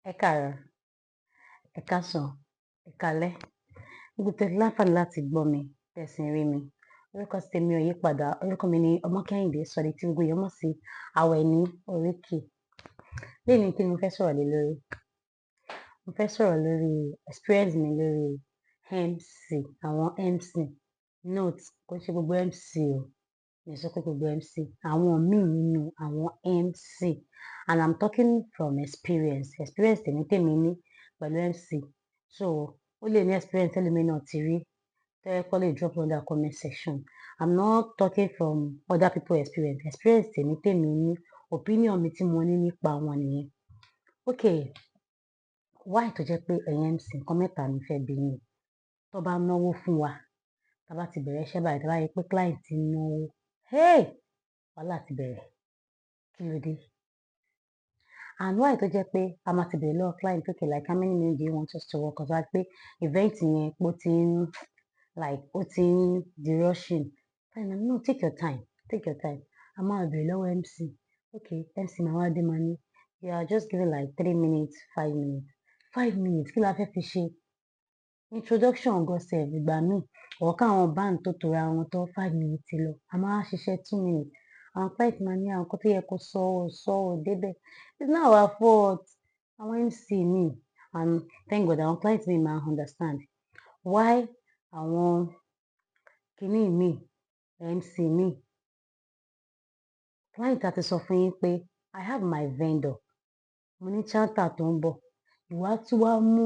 Ẹ káàárọ̀, ẹ káàsán, ẹ káalẹ́. Níbi tí ẹ ti láǹfààní láti gbọ́ mi, tẹ́ sì ń rí mi. Orúkọ ti tèmi ò yí padà. Orúkọ mi ni Ọmọkẹ́hìndé Sọ̀dí tí gbogbo èèyàn mọ̀ sí Àwẹ̀ní Oríkì. Lónìí, kí ni mo fẹ́ sọ̀rọ̀ lé lórí? Mo fẹ́ sọ̀rọ̀ lórí experience mi lórí MC, àwọn MC. Note, kò ṣe gbogbo MC o. Mi ò sọ pé gbogbo MC. Àwọn míì nínú àwọn MC. And I'm talking from experience. Experience tèmi tèmi ní pẹ̀lú MC. So, ó lè ní experience tẹ́lòmíì náà ti rí. Tẹ́ kó lè drop under comment section. I'm not talking from other people experience. Experience tèmi tèmi ní, opinion mi tí mo ní nípa wọn nìyẹn. Okay, why tó jẹ́ pé ẹ̀yin MC, nǹkan mẹ́ta ni fẹ́ bi yín. Tó bá náwó fún wa, tá bá ti bẹ̀rẹ̀ iṣẹ́ báyìí, tá bá rí pé client ti ń náwó, hey! Wàhálà ti bẹ̀rẹ̀. Kí ló dé? And why tó jẹ́ pé a máa ti bẹ̀rẹ̀ lọ́wọ́ client, "Okay, like, how many minutes do you want us to work?" Cause wá pé event yẹn ó ti ń like ó ti ń di rushing. Client máa ní, "No, take your time, take your time." A máa bẹ̀rẹ̀ lọ́wọ́ MC. Okay, MC máa wá dé, máa ní, "You are just giving like 3 minutes, 5 minutes." 5 minutes, kí la fẹ́ fi ṣe? Introduction gan sef ìgbà míì, or káwọn band tó tora wọn tán, 5 minutes ti lọ. A máa wá ṣiṣẹ́ 2 minutes. Àwọn client máa ní àwọn nǹkan tó yẹ kó sọ, ò sọ, ò débẹ̀. It's not our fault. Àwọn MC míì, and thank God, àwọn client míì máa understand. Why àwọn kiní míì, MC míì, client á ti sọ fún yín pé, "I have my vendor. Mo ní chanter tó ń bọ̀." Ìwọ á tún wá mú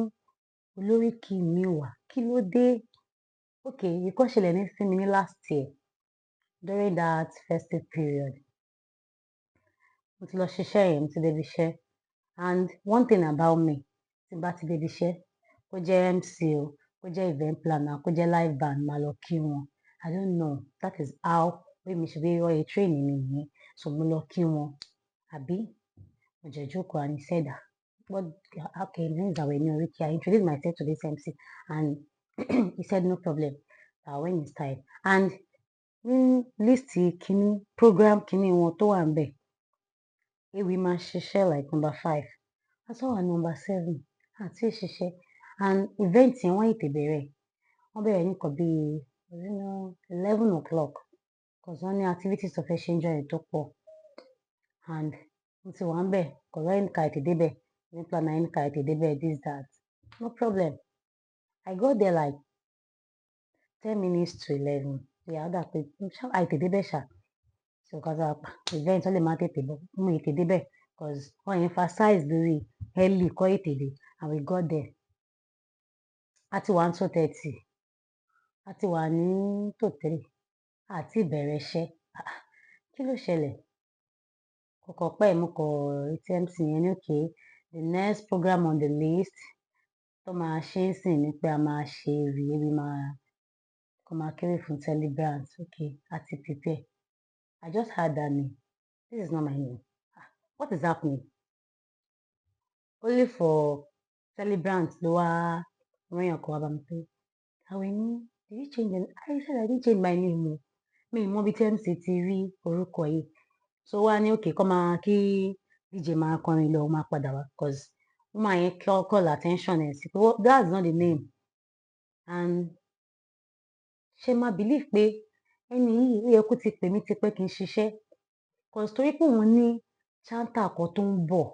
olóríkì míì wá. Kí ló dé? Okay, ìkan ṣẹlẹ̀ ní sí mi ní last year during that festive period. Mo ti lọ ṣiṣẹ́ yẹn, mo ti dé ibi iṣẹ́. And one thing about me, tí n bá ti dé ibi iṣẹ́, kó jẹ́ MC o, kó jẹ́ event planner, kó jẹ́ live band, màá lọ kí wọn. I don't know, that is how bí mi ṣe bí wọ́n ṣe train mi nìyẹn. So mo lọ kí wọn, àbí? Mo jẹ̀ jókòó and he said, "What? Okay, my name is Aweni Oriki." I introduced myself to this MC and he said no problem. When it's time. And ní list kíní program kíní wọn tó wà níbẹ̀, ewì máa ṣiṣẹ́ like number five. A tún wà number seven, àti ṣiṣẹ́. And event yẹn wọ́n tètè bẹ̀rẹ̀. Wọ́n bẹ̀rẹ̀ ní nǹkan bí 11 o'clock. 'Cause wọ́n ní activities tó fẹ́ ṣe níjọ́ yẹn tó pọ̀. And mo ti wà níbẹ̀, 'cause wọ́n ní ká tètè dé bẹ̀. Event planner ní ká tètè dé bẹ̀, this, that. No problem. I got there like 10 minutes to 11. Yeah, ó dà pé àìtètè dé bẹ̀ ṣá. So cause event wọ́n lè máa tètè bọ̀. Mo tètè dé bẹ̀ 'cause wọ́n emphasize lórí early kó tètè dé, and we got there. A ti wà ní 2:30. A ti wà ní tó 3. A ti bẹ̀rẹ̀ iṣẹ́. Ah, kí ló ṣẹlẹ̀? Kò kàn pẹ́, mo kọ̀ rí tí MC yẹn ní, "Okay, the next program on the list tó máa ṣe ń sìn ni pé a máa ṣe ewì, ewì máa kó máa kéwì fún celebrant." Okay, a ti prepare. I just heard that name. This is not my name. Ah, what is happening? Only for celebrant ló wá rán èèyàn kan wá bá mi pé, "Àwẹ̀ní, did you change your name?" I said I didn't change my name o. Mi ò mọ bí tí MC ti rí orúkọ yìí. So ó wá ní okay, kó máa kí DJ máa kọrin lọ, ó máa padà wá 'cause woman yẹn call attention ẹ̀ sí pé that's not the name. And ṣé máa believe pé ẹni yìí, ó yẹ kó ti pè mí tipẹ́ kí n ṣiṣẹ́. 'Cause torí pé òun ní chanter kan tó ń bọ̀,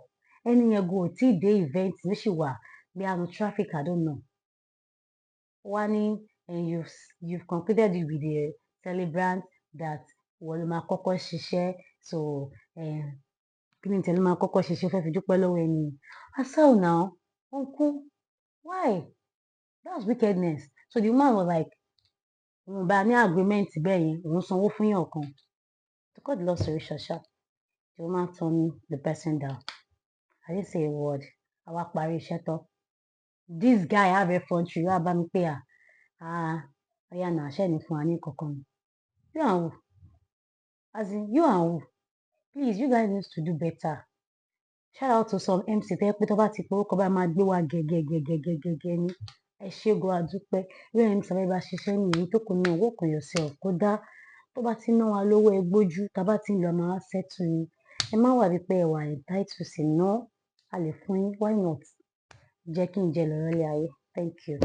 ẹni yẹn gan ò tí ì dé event, ó sì wà bóyá nínú traffic, I don't know. Ó wá ní, "And you've concluded it with the celebrant that ìwọ ló máa kọ́kọ́ ṣiṣẹ́, so kí ni tẹ̀lé máa kọ́kọ́ ṣiṣẹ́, ó fẹ́ fi dúpẹ́ lọ́wọ́ ẹni yẹn." As how now? Uncle, why? That's wickedness. So the woman was like, òun bá ní agreement bẹ́ẹ̀ yẹn, òun sanwó fún èèyàn kan. To cut the long story short ṣá, the woman turned the person down. I didn't say a word. A wá parí iṣẹ́ tán. This guy have effrontery wá bá mi pé, "À, ah, óyá now, ṣé ẹ̀ ní fún wa ní nǹkan ni?" You and who? As in, you and who? Please, you guys need to do better. Shout out to some MC tó jẹ́ pé tó bá ti pe orúkọ báyìí, máa gbé wa gẹ́gẹ́gẹ́gẹ́gẹ́ ní. Ẹ ṣé gan, a dúpẹ́. Irú MC bá ṣiṣẹ́ nìyí tó kù náà, work on yourself kó dá. Tó bá ti ná wa lówó, ẹ gbójú, tá bá ti ń lọ, a máa wá settle yín. Ẹ má wà bí pé ẹ wà entitled sí ná. A lè fún yín, why not? Jẹ́ kí n jẹ lọ́rọ̀ ilé ayé. Thank you.